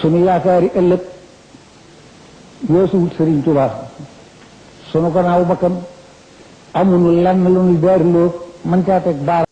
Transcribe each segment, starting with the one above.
sunu yaakaari ëllëg weesuwut Sëriñ Tuubaa sunu gannaaw bakkan amuñu lenn lu ñu daariloo mën caa teg baar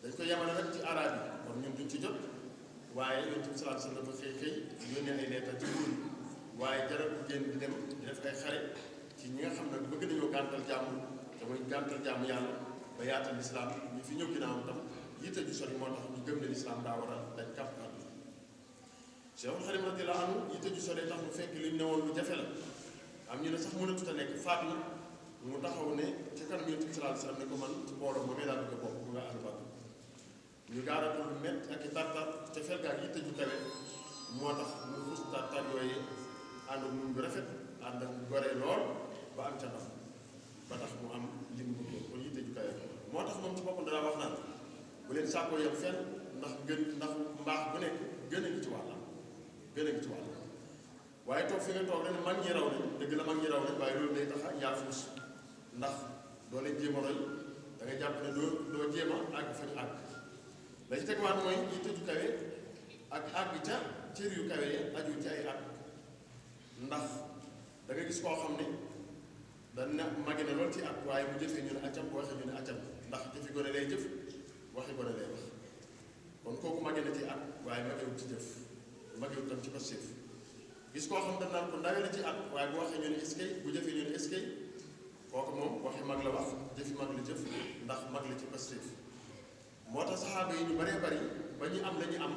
dañ ko yemale rek ci arab yi kon ñun duñ ci jot waaye yonent bi sallallahu alayhi wasallam dafa xëy yónnee ay leetar ci nguur waaye jaral génn di dem di def ay xare ci ñi nga xam ne bëgg nañoo gàntal jàmm te mooy gàntal jàmm yàlla ba yaatal lislaam ñu fi ñëw ginnaawam tam yitte ju sori moo tax ñu gëm ne lislaam daa war a dañ kàpp àdduna Cheikhul Khadim radiyallahu anhu yitte ju sori tax mu fekk li mu ne woon lu jafe la am ñu ne sax mënatut a nekk faat na mu taxaw ne ci kanam yonent bi sallallahu alayhi wasallam ne ko man ci mbooloo moomee laa bëgg a bokk mu nga ànd bàtt ñu gaara ko lu mett ak i tartar ca felgaak yitte ju kawe moo tax mu fus tartar yooyu ànd ak muñ bu rafet ànd ak gore lool ba am ca ndam ba tax mu am li mu bëgg kon yitte ju kawe moo tax moom ci boppam danaa wax naan bu leen sàkkoo yem fenn ndax mbaax bu nekk gën a ngi ci wàllam gën a ngi ci wàllam waaye toog fi nga toog rek ne mag ñi raw nañ dëgg la mag ñi raw nañ waaye loolu day tax yaa fuus ndax doo leen jéem a roy da nga jàpp ne doo jéem a àgg fa ñu àgg la ci tegwaat mooy yitte ju kawe ak àgg ca cër yu kawe ya aju ci ay àgg ndax da nga gis koo xam ne dana màgg na lool ci at waaye bu jëfee ñu ne accam bu waxee ñu ne accam ndax jëfi gone lay jëf waxi gone lay wax kon kooku màgg na ci at waaye màggewut ci jëf màggewut tam ci passif gis koo xam dañ naan ko ndawe la ci at waaye bu waxee ñu ne eskay bu jëfee ñu ne eskay kooku moom waxi mag la wax jëfi mag la jëf ndax mag la ci passif moo tax saxaaba yi ñu bëree bëri ba ñu am la ñu am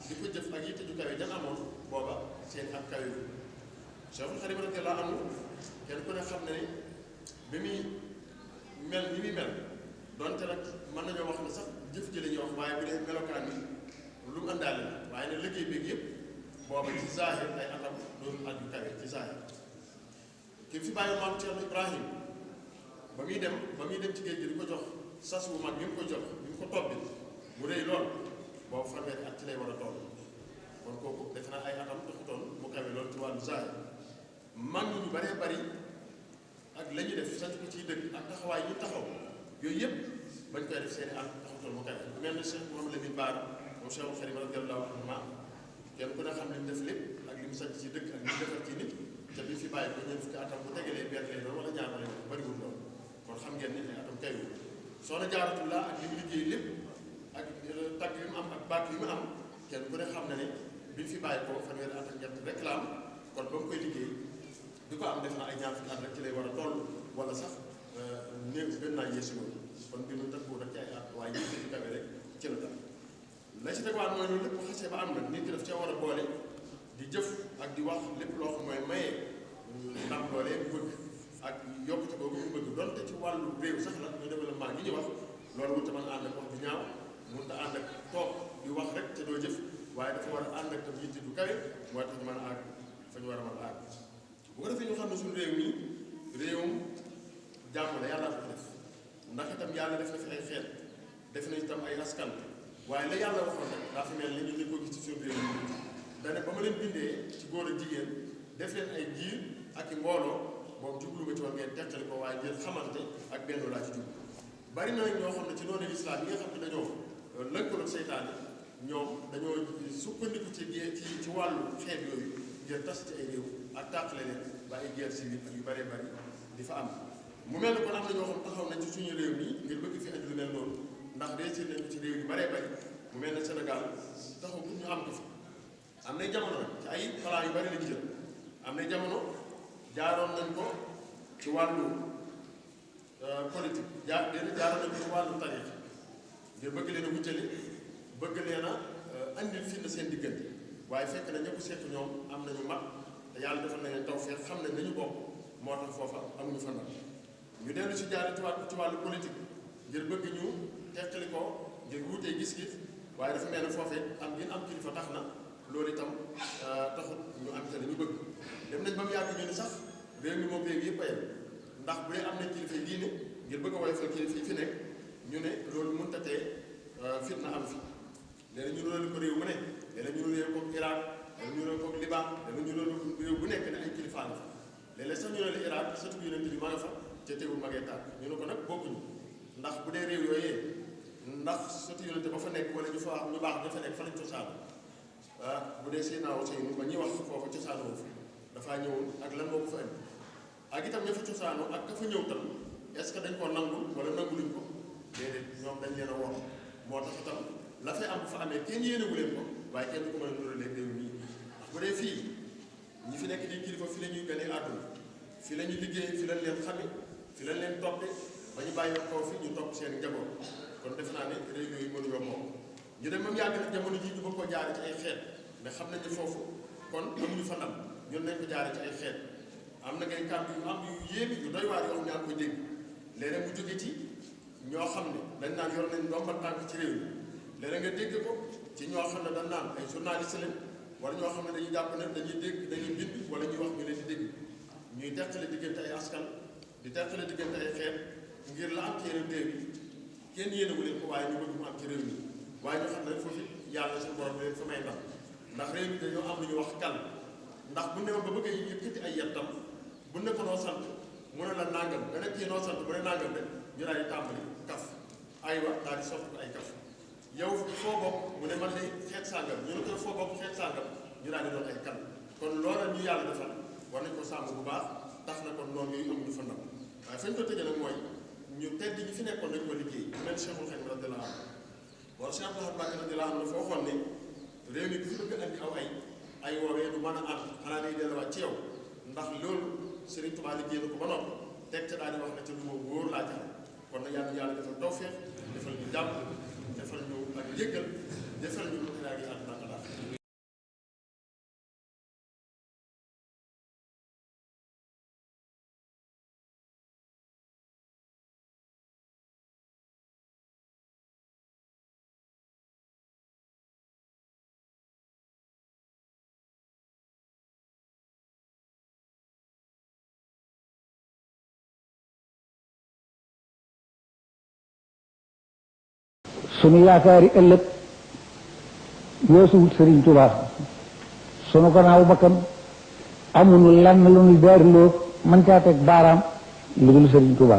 di ko jëf ak yitte ju kawe jan amoon booba seen ak kawe bi Cheikhul Khadim radiyallahu anhu kenn ku ne xam ne ni bi muy mel ni muy mel donte nag mën nañoo wax ne sax jëf ji la ñuy wax waaye bu dee melokaan bi lu mu àndaale la waaye ne liggéey beeg yëpp booba ci zaahir ay atam doon at yu kawe ci zaahir ki fi bàyyi maam Thierno Ibrahim ba muy dem ci géej gi di ko jox sas wu mag bi mu ko jox bi mu ko tobbi mu rëy lool boobu fanweeri at ci lay war a toll kon kooku defe naa ay atam taxutoon mu kawe lool ci wàllu zaahir mag ñi ñu bëree bëri ak la ñuy def sant ko ciy dëkk ak taxawaay yi taxaw yooyu yëpp bañ koy def seen i at taxutoon mu kawe bu mel ne Cheikh Mouhamadou Lamine Bara moom Cheikhul Khadim radiyallahu anhu kenn ku ne xam li mu def lépp ak li mu sant ci dëkk ak li mu defar ci nit te bi fi bàyyi ko ñeent fukki atam bu tegalee benn lay doon wala ñaar lay doon bëriwul lool kon xam ngeen ni ay atam kaywul soxna Jaaratullah ak li mu liggéey lépp ak tagg yi mu am ak baat yi mu am kenn ku ne xam na ne bi fi bàyyi ko fanweeri at ak ñett rek la am kon ba mu koy liggéey di ko am def na ay ñaar fukki at rek ci lay war a toll wala sax néew gën naa yeesu loolu kon bi mu tëkkoo rek ci ay at waaye yitte ju kawe rek ci la dal la ci tegwaat mooy loolu lépp bu xasee ba am nag nit ki daf cee war a boole di jëf ak di wax lépp loo xam mooy maye ndam loolee bu bëgg ak yokkute boobu ñu bëgg donte ci wàllu réew sax la muy développement gi ñu wax loolu mënut a mën a ànd ak wax bu ñaaw mënut a ànd ak toog di wax rek te doo jëf waaye dafa war a ànd ak tam yitte du kawe mooy tax ñu mën a àgg fa ñu war a mën a àgg bu ko defee ñu xam ne suñu réew mi réewum jàmm la yàlla ko def ndax itam yàlla def na fi ay xeet def na itam ay askan waaye la yàlla waxoon nag daa fi mel ni ñu ko gis ci suñu réew mi dane ba ma leen bindee ci góor ak jigéen def leen ay giir ak i mbooloo boobu jublu ma ci woon ngeen teqali ko waaye ngeen xamante ak benn laa ci jublu bari na ñoo xam ne ci noonu lislaam yi nga xam ne dañoo lëkkaloo seytaane ñoom dañoo sukkandiku ci wàllu xeet yooyu ngir tas ci ay réew ak tàqale leen ba ay guerre civile ak yu bëree bëri di fa am mu mel ne kon am na ñoo xam taxaw nañ ci suñu réew mi ngir bëgg fi andi lu mel noonu ndax réussir nañ ko ci réew yu bëree bëri mu mel ne Sénégal taxaw ñu am ko fi am nay jamono nag ci ay xalaat yu bëri la jël am nay jamono jaaroon nañ ko ci wàllu politique jaaroon nañ ko ci wàllu tarix ngir bëgg leen a wuccali bëgg leen a andil fi na seen diggante waaye fekk na ñëpp seq ñoom am nañu mag te yàlla defal na leen tawfeex xam nañ nañu bokk moo tax foofa amuñu fa ndam ñu dellu si jaare ci wàllu politique ngir bëgg ñu teqali ko ngir wuutee gis-gis waaye dafa mel ne foofee am ngeen am kilifa tax na loolu itam taxut ñu am te la ñu bëgg dem nañ ba mu yàgg ñu ne sax réew mi moom réew yëpp a yem ndax bu dee am nañ kilifa yi diine ngir bëgg a woyofal kilifa yi fi nekk ñu ne loolu mënut a tee fitna am fi léeg-léeg ñu doon ko réew mu ne léeg-léeg ñu doon ko Irak léeg-léeg ñu doon ko Liban léeg-léeg ñu doon réew bu nekk ne ay kilifa la fa léeg-léeg sax ñu ne la Irak surtout yonent bi ma nga fa te teewul ma ngay tàkk ñu ne ko nag bokkuñu ndax bu dee réew yooyee ndax surtout yonent ba fa nekk wala ñu fa ñu baax dafa nekk fa lañ cosaanu bu dee Seydina Ousseynou ba ñuy wax foofa cosaanoo fa dafaa ñëwoon ak lan moo ko fa indi ak itam ña fa cosaanoo ak ka fa ñëw tam est-ce que dañ koo nangul wala nanguluñ ko déedéet ñoom dañ leen a wor moo tax itam la fay am bu fa amee kenn yéenewu leen ko waaye kenn du ko mën a nurale réew mi ndax bu dee fii ñi fi nekk di kilifa fi la ñuy gane àdduna fi la ñuy liggéey fi lañ leen xame fi lañ leen toppe ba ñu bàyyi kaw fi ñu topp seen njaboot kon def naa ne réew yooyu mënuñoo moom ñu dem moom yàgg na jamono ji ñu bëgg koo jaare ci ay xeet mais xam nañ ne foofu kon amuñu fa ndam ñun nañ ko jaare ci ay xeet am na ngay kàddu yu am yu yéemi yu doy waar yoo xam ñaa ngi koy dégg léeg-léeg mu jóge ci ñoo xam ne dañ naan yor nañ ndombal tànk ci réew mi léeg-léeg nga dégg ko ci ñoo xam ne dañ naan ay journaliste lañ wala ñoo xam ne dañuy jàpp ne dañuy dégg dañuy bind wala ñuy wax ñu leen di dégg ñuy teqale diggante ay askan di teqale diggante ay xeet ngir la am ci yeneen réew yi kenn yéenewu leen ko waaye ñu bëgg mu am ci réew mi waaye ñu xam ne foofu yàlla suñu borom leen fa may ndam ndax réew mi dañoo am lu ñu wax kal ndax bu ne ba bëgg a yëkkati ay yettam bu ne ko noo sant mu ne la nangam nga nekk ci noo sant mu ne nangam rek ñu daal di tàmbali kaf aywa daal di sotti ko ay kaf yow foo bokk mu ne man de xeet sàngam ñu ne ko foo bokk xeet sàngam ñu daal di doon ay kan kon loola ñu yàlla defal war nañ ko sàmm bu baax tax na kon noonu yooyu amuñu fa ndam waaye fañ ko tëjee nag mooy ñu tedd ñi fi nekkoon dañ ko liggéey mel Cheikhul Khadim radiyallahu anhu wala Cheikh Abdoulaye Mbacke radiyallahu anhu dafa waxoon ne réew mi ku fi bëgg andi aw ay woowee du mën a am xanaa day delluwaat ci yow ndax loolu Serigne Touba liggéey na ko ba noppi teg ca daal di wax ne ca lu ma wóor laa jax kon nag yàlla defal tawfeex defal ñu jàmm defal ñu ak njëggal defal ñu lu xiraa gi àdduna ak àllaaxira sunu yaakaari ëllëg weesuwut Sëriñ Tuubaa sunu gannaaw bakkan amuñu lenn lu ñuy daariloo mën caa teg baaraam lu dul Sëriñ Tuubaa